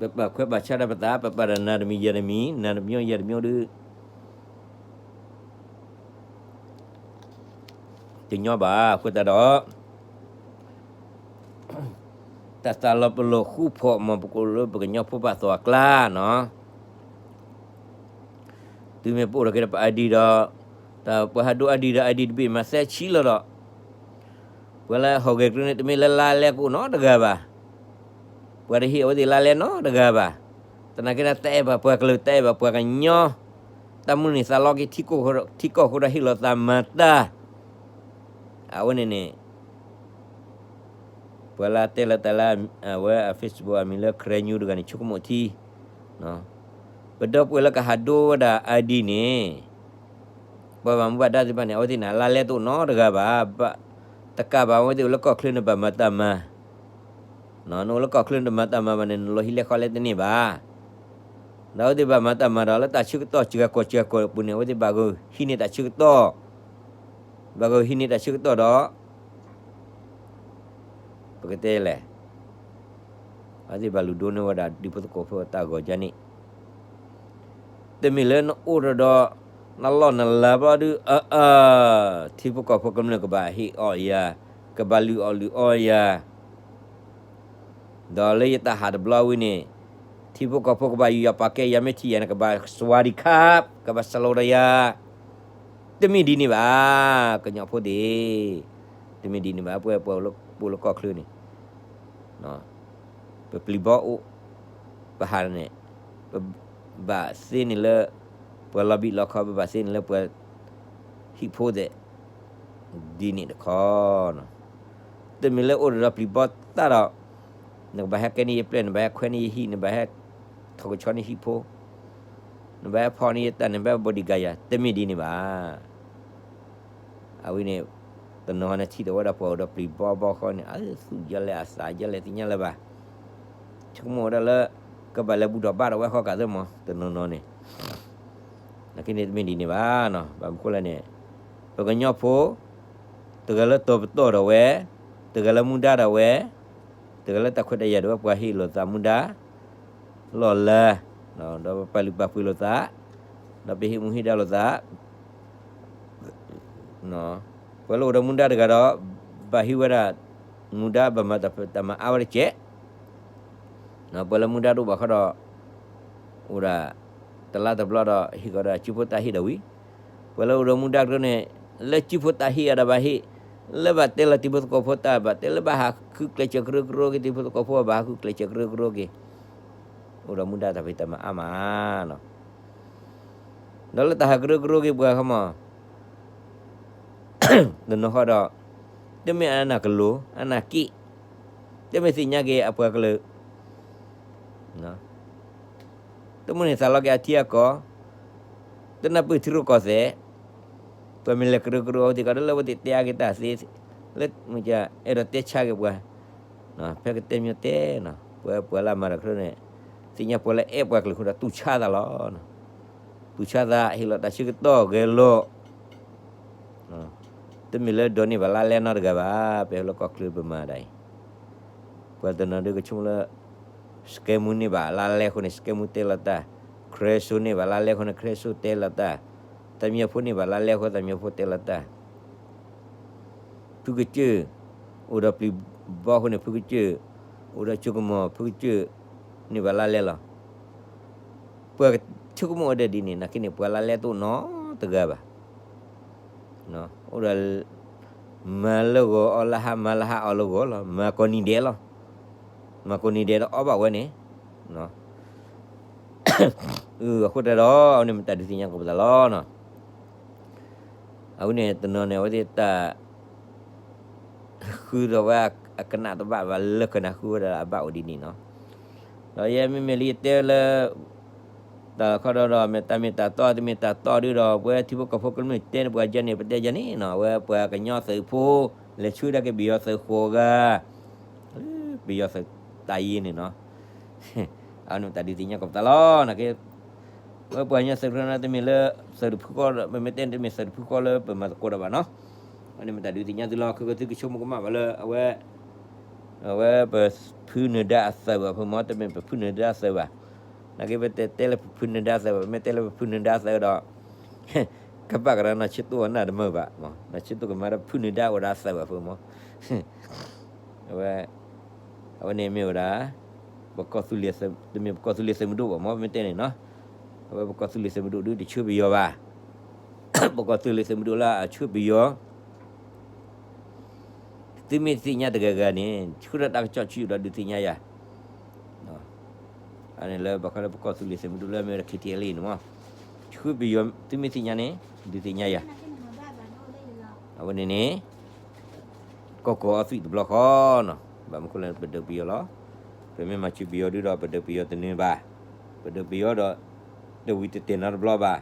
ပပာ်ခွဲးပာ်ဆါဒီးပသး ပပာ်ဒီးနၤတမံၤယၤတမံၤ နၤတမံၤယၤတမံၤဒီး တညီဘၣ် အဃိသတးဒီး တၢ်သးလီၤပလိာ်ဃူဖိးမီၤ ပကိးလၢပကညီဖိဘၣ်သီအကျါနီၤ တုၤမ့ၢ်ပအိၣ်ထီၣ်က့ၤဒီးပ ID ဒီး တၢ်ပှၤဟးဒိ ID ဒီး ID တဘ့ၣ်မးသၢဆံလီၤဒီး ပှၤလၢဟီၣ်ဂဲၤကျိန့ၣ် တမ့ၢ်လၢလါလဲကိးနီတဂၤဘၣ်. ပှၤတဟ့ၣ်အဝဲသ့ၣ်လါလဲနီတဂၤဘၣ်. သနာ်က့ဒီး တအဲၣ်ဘၣ်ပှၤကလုာ် တအဲၣ်ဘၣ်ပှၤကညီ, တၢ်မုၢ်န့ၢ်သးလီက့ၤ ထံကီၢ်ဃိဒီးဟ့ၣ်လီၤသးမၤတၢ်. အဝဲန့ၣ်န့ၣ် ပှၤလၢတဲလၢတၢ်လၢ အဝဲအ Facebook အမံၤလၢ Karen News တဂၤန့ၣ် ဆိကမိၣ်ထံ ပဒီပုၢ်ဝဲၢ်လၢကဟးဒိဝဲဒၣ် ID န့ၣ် ပှၤဘၣ်မူဘၣ်ဒါသ့ၣ်တဖၣ်န့ၣ် အဝဲသ့ၣ်န့ၣ် လါလဲတအိၣ်နီတဂၤဘၣ်. တကးဘၣ် အဝဲသ့ၣ်အိၣ်လၢကီၢ်ချၢန့ၣ် ဘၣ်မၤတၢ်မၤ, နအိၣ်လၢကီၢ်ချၢန့ၣ် တမၤတၢ်မၤဘၣ်န့ၣ် နလီၤဟံၣ်လဲၤဃီလဲတန့ၢ်ဘၣ်. ဒီးအဝဲသ့ၣ်ဘၣ်မၤတၢ်မၤဒီး လၢတၢ်ဆၢကတီၢ်စှၤကီၢ်စှၤကီၢ်အပူၤန့ၣ် အဝဲသ့ၣ်ဘၣ်ဂုာ်ဟံးန့ၢ်တၢ်ဆၢကတီၢ်, ဘၣ်ဂုာ်ဟံးန့ၢ်တၢ်ဆၢကတီၢ်ဒီး ပကတဲလဲၣ်, အဝဲသ့ၣ်ဘၣ်လုၢ်ဒိၣ်န့ၢ်ဝဲဒၣ် ဒူဖိသကိးဖိအတၢ်ဂီၤကါန့ၣ်, တမ့ၢ်လၢနအိၣ်ဒီး နလီၢ်နလၤဘျီဒုး အၢ အၢ ထံဖိကီၢ်ဖိကမျၢၢ်ကဘၣ်ဟ့ၣ်အီၣ်ယၤ, ကဘၣ်လုၢ်အီၣ်လုၢ်အီယၤ ဒီးလၢယတၢ်ဟးတဘျီဝံၤန့ၣ် ထံဖိကီၢ်ဖိကဘၣ်ယူၤယၤပာ်ကဲယၤ မ့ၢ်ထံၣ်ယၤန့ၣ် ကဘၣ်စှၤဒံးခါ, ကဘၣ်စလီၤဒီးယၤ, တမ့ၢ်ဒ်န့ၣ်ဘၣ်, ကညီဖိသ့ၣ်, တမ့ၢ်ဒ်န့ၣ်ဘၣ်, ပဝဲပအိၣ်လၢကီၢ်ချၢန့ၣ် ပပျံၤဘီအိၣ်, ပဟးန့ၣ်, ပဘၣ်သ့န့ၢ်လၢ ပှၤလီၤဘံၣ်လီၤခီ, ပဘၣ်သ့န့ၢ်လၢပှၤဟံၣ်ဖိသ့ၣ်, ဒ်န့ၣ်တခီ, တမ့ၢ်လၢအိၣ်ဒီးပျံၤဘီသၣ်ဒီး, နကဘၣ်ဟဲကဲန့ၢ်ယပျဲၢ်, နဘၣ်ဟဲခွဲန့ၢ်ယဟံၣ်, နဘၣ်ဟဲထီၣ်ကဆီန့ၢ်ဟံၣ်ဖိ, နဘၣ်ဟဲဖီန့ၢ်ယတၢ်, နဘၣ်ဘီဒံကၤယၤ, တမ့ၢ်ဒ်န့ၣ်ဘၣ်. အဝဲန့ၣ် တနီၤန့ၣ်ထံၣ်ဒီးဝဲဒၣ်ပှၤအိၣ်ဒီးပျံၤဘီဘီဃီန့ၣ် အသူၣ်ယဲလဲၣ်အသးယဲလဲၣ်သ့ၣ်ညါလၢၤဘၣ်, ဆိကမိၣ်ဝဲဒၣ်လၢ ကဘၣ်လဲၤဘူၣ်ထီၣ်ဘါထီၣ်ဝဲဃီကးသ့မး တနီၤနီၤန့ၣ်, နာ်က့န့ၣ်တမ့ၢ်ဒ်န့ၣ်ဘၣ်, ဘၣ်မနုၤဃိလဲၣ်န့ၣ်, ပကညီဖိ တဂၤလၢတီၤပတီၢ်ဒီးဝဲ, တဂၤလၢမူဒါဒီးဝဲ, တဂၤလၢတၢ်ခွဲးတၢ်ယာ်ဒီးဝဲ ပှၤဟ့ၣ်လိာ်သးမူဒါ လီၢ်လၤ, ဒီးပပာ်လုၢ်ပာ်ပှ့ၤလိာ်သး, ဒီးပဟ့ၣ်မူဟ့ၣ်ဒါလိာ်သး, ပှၤလၢအိၣ်ဒီးမူဒါတဂၤဒီး ဘၣ်ဟ့ၣ်ဝဲဒၣ်မူဒါ ဘၣ်မၤတၢ်ဖံးတၢ်မၤအါဝဲတက့ၢ်. ပှၤလၢမူဒါတအိၣ်ဘၣ်ဃီဒီး အိၣ်ဒၣ် တလါတဘျီဒီး ဟ့ၣ်ကီးဒီးစုဖိတၢ်ဟ့ၣ်ဒီးဝံၤ, ပှၤလၢအိၣ်ဒီးမူဒါကရၢန့ၣ် လၢစုဖိတၢ်ဟ့ၣ်အီၤဒီးဘၣ်ဟ့ၣ်, လၢဘၣ်တဲလီၤတံၤဖိသကိးဖိတၢ် ဘၣ်တဲလၢဘၣ်ဟးဃုကျဲးစၢးကရၢကရိက့ၤ တံၤဖိသကိးဖိဘၣ်ဟးဃုကျဲးစၢးကရၢကရိက့ၤ, အိၣ်ဒီးမူဒါတၢ်ဖံးတၢ်မၤအါမး ဒီးလၢတၢ်ဟးကရၢကရိက့ၤပှၤခီမး တနီၤဃီဒီး တမ့ၢ်အနၢ်ကလိၤ အနၢ်က့ၣ်, တမ့ၢ်သ့ၣ်ညါက့ၤအပှၤကလုာ်, တမုၢ်န့ၢ်သးလီက့ၤအထံအကီၢ်, တနၢ်ပၢၢ်ထံရူၢ်ကီၢ်သဲး, ပှၤမ့ၢ်လဲၤကရၢကရိအဝဲသ့ၣ်ကဒီး လၢအဝဲသ့ၣ်တဲအါက့ၤတၢ်သ့, လၢအဲၣ်ဒိးတဲဆါက့ၤပှၤ, ဖဲကတဲမ့ၢ်တဲ, ပှၤပှၤလၢအမၤတၢ်ကရၢန့ၣ် သ့ၣ်ညါပှၤလၢအဲၣ်ပှၤကလုာ်ဃိဒီး တူၢ်ဆါသးလီၤ. တူၢ်ဆါသး ဟ့ၣ်လီၤတၢ်ဆၢကတီၢ်ဂဲၤလိာ်, တမ့ၢ်လၢဒိးန့ၢ်ဘၣ်လါလဲနီတဂၤဘၣ်, ပဟဲလၢကီၢ်ချၢပမၤဒၣ်အံၤ, ပှၤတနီၤဒုးကဆိကမိၣ်လၢ စကဲမူန့ၢ်ဘၣ်လါလဲအဃိန့ၣ် စကဲမူတဲလီၤတၢ်, ခရၢစိန့ၢ်ဘၣ်လါလဲအဃိန့ၣ် ခရၢစိတဲလီၤတၢ်, သးမံဖိန့ၢ်ဘၣ်လါလဲအဃိ သးမံဖိတဲလီၤတၢ် ဖုကစၢၢ်, အိၣ်ဒီးပျံၤဘီအဃိန့ၣ် ဖုကစၢၢ်, အိၣ်ဒီးစိကမီၤ ဖုကစၢၢ်, န့ၢ်ဘၣ်လါလဲလီၤ. ပှၤဆိကမိၣ်ဝဲဒၣ်ဒ်န့ၣ် နာ်က့န့ၣ် ပှၤလါလဲတအိၣ်နီတဂၤဘၣ်. အိၣ်ဒီး မၤလၢဂီၤအီၣ်လၢဟါ မၤလၢဟါအီၣ်လၢဂီၤလီၤ. မၤကိးနံၤဒဲးလီၤ. မၤကိးနံၤဒဲးဒီးအီၣ်ဘၣ်ဝဲန့ၣ် အဃိတၢ်ဒီး အဝဲန့ၣ်မ့ၢ်တၢ်ဒုးသ့ၣ်ညါကီးပသးလီၤ. အဝဲန့ၣ်တနီၤန့ၣ် အဝဲသ့ၣ်တၢ် ဃုထီၣ်ဝဲအကနၣ်တဘၣ်ဘၣ် လၢကနၣ်ဃုဝဲဒၣ်အဘၣ်အိၣ်ဒ်န့ၣ်နီၤ. ဒီးယဲမ့မ့ၢ်လၢယတဲလၢ တၢ်ခီဒီးဒီး မ့ၢ်တၢ်မ့ၢ်တၢ်တီ တမ့ၢ်တၢ်တီဒုဒီး ပဝဲထံဖိကီၢ်ဖိကမျၢၢ်တဲန့ၣ် ပှၤယဲန့ၣ် ပတဲယဲန့ၣ်နီၤ အဝဲပှၤကညီသုးဖိ လဲၤဆူဒၣ်က့ၤပယီၤသုးဃိးဂၤ ပယီၤသုးတၢ်ယံၤန့ၣ်နီၤ. အဝဲန့ၣ်တၢ်ဒုးသ့ၣ်ညါကီးပသးလီၤ နာ်က့ ဝဲပှၤကညီသုးတခီန့ၣ် တမ့ၢ်လၢ သုးတဖုဃီဒီး ပမ့ၢ်တဲန့ၣ် တမ့ၢ်သုးတဖုဃီလၢပမၤသကိးတၢ်ဘၣ်နီၤ. အန့ၣ်မ့ၢ်တၢ်ဒုးသ့ၣ်ညါသုလီၤ. ခဲကဲသုကဆိကမိၣ်ကမၣ်ဘၣ်လၢ အဝဲ အဝဲပဖုနၢၤဒါအသုးဘၣ်ဖုမၢ်, တမ့ၢ်ပဖုနၢၤဒါအသုးဘၣ်. နာ်က့ပတဲတဲလၢပဖုနၢၤဒါအသုးဘၣ်, ပမ့ၢ်တဲလၢပဖုနၢၤဒါအသုးဒီး ကဘၣ်ကရၢနီၢ်ဆ့ၣ်တိၣ်အနၢ်တမုာ်ဘၣ်မၢ်, နီၢ်ဆ့ၣ်တိၣ်ကမၤဒီးဖုနၢၤဒါအိၣ်ဒီးအသုးဘၣ်ဖုမၢ်. အဝဲ အဝဲန့ၣ်မ့ၢ်ဝဲဒၣ် ပကီၢ်သူလ့ၤသုး, တမ့ၢ်ပကီၢ်သူလ့ၤသုးမုၢ်ဒိၣ်ဘၣ်မၢ် ပမ့ၢ်တဲန့ၣ်နီၤ. အဝဲပကီၢ်သူလ့ၤသုးမုၢ်ဒိၣ်ဒုးတဆှၢပယီၤဘၣ်. ပကီၢ်သူလ့ၤသုးမုၢ်ဒိၣ်လၢအဆှၢပယီၤ သုမ့ၢ်သ့ၣ်ညါတဂၤဂၤန့ၣ် ဆှၢထီၣ်တၢ်ကစီၣ်ဆူဒီးဒုးသ့ၣ်ညါယၤ. အန့ၣ်လၢဘၣ်ဃးလၢပကီၢ်သူလ့ၤသုးမုၢ်ဒိၣ်လၢအမ့ၢ်ဝဲဒၣ် ခ့ထံအလံ န့ၣ်မၢ်, ဆှၢပယီၤသုမ့ၢ်သ့ၣ်ညါန့ၣ် ဒုးသ့ၣ်ညါယၤ. အဝဲန့ၣ်န့ၣ် ကီၢ်ကီၢ်အသွံၣ်တဘျီဃီနီၤ, ဘၣ်မနုၤဃိလဲၣ် ပဒုးပယီၤလီၤ. ပမ့ၢ်မၤစၢၤပယီၤဒုဒီး ပဒုးပယီၤတန့ၢ်ဘၣ်. ပဒုးပယီၤဒီး တဝံၤတတဲာ်နီတဘျီဘၣ်.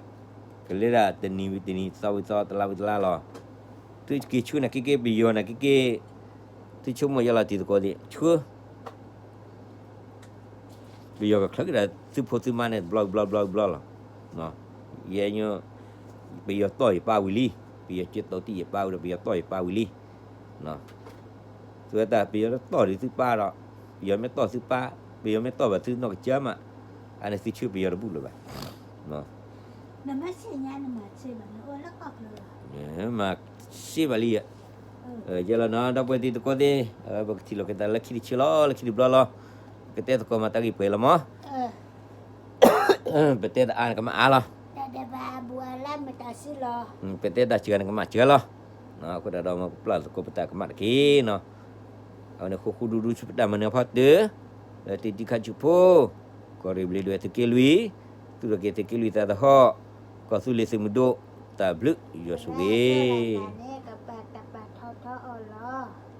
ကလဲၤဒၣ်တနံၤဝံၤတနံၤ သီဝံၤသီ တလါဝံၤတလါလီၤ. သုက့ၤဆှၢနာ်က့က့ ပယီၤနာ်က့က့ သုဆိကမိၣ်ယဲလီၤတံၤသကိးသ့ၣ် ဆှၢ ပယီၤကချၢက့ၤဒၣ်သုဖိသုမါန့ၣ် တဘျီဘျီဘျီဘျီလီၤ. ယဲ ပယီၤတီၢ်ယပၢ်ဝံၤလံ, ပယီၤက့ၤတီၢ်တံၢ်ယပၢ်ဝံၤဒီး ပယီၤတီၢ်ယပၢ်ဝံၤလံ. သုဝဲတၢ်ပယီၤတီၢ်ဒံးသုပၢ်ဒီး ပယီၤမ့ၢ်တီၢ်သုပၢ်, ပယီၤမ့ၢ်တီၢ်ဘၣ်သုနီၢ်ကစၢ်မး, အန့ၣ်သုဆှၢပယီၤတဘူၣ်လၢၤဘၣ်. မၤစ့ၢ်ဘၣ်လံ, ယဲလီၤနီၤ ဒီပုၢ်ဝဲၢ်တံၤသကိးသ့ၣ်, ပကထံၣ်လိာ်က့ၤသးလၢခံတဆၢလီၤ လၢခံတဘျီလီၤ. ပကတဲသကိးမၤတၢ်ဂ့ၢ်ပှဲၤလီၤမၢ်. ပတဲတၢ်အါန့ၣ်ကမၣ်အါလီၤ. ပတဲတၢ်စှၤန့ၣ်ကမၣ်စှၤလီၤ. အဃိသတးဒီး မ်ပပျၢ်သကိးပတၢ်ကမၣ်တက့ၢ်နီၤ. အဝဲန့ၣ်ဃိဃိဒူဒူဆူပတၢ်မၤနၢၤဖီတၢၢ်, လၢတံၤတံၤခါဆူဖိ, ကီၢ်ရ့ၣ်ဘျ့းဒွဲၣ်သုးက့လွံၢ်, သူၣ်ထီၣ်က့ၤသုးက့လွံၢ်သးသဟီၣ်, ကီၢ်သူလ့ၤသုးမုၢ်ဒိၣ်, တၢ်ဘျုးယွၤဆိၣ်ဂ့ၤ.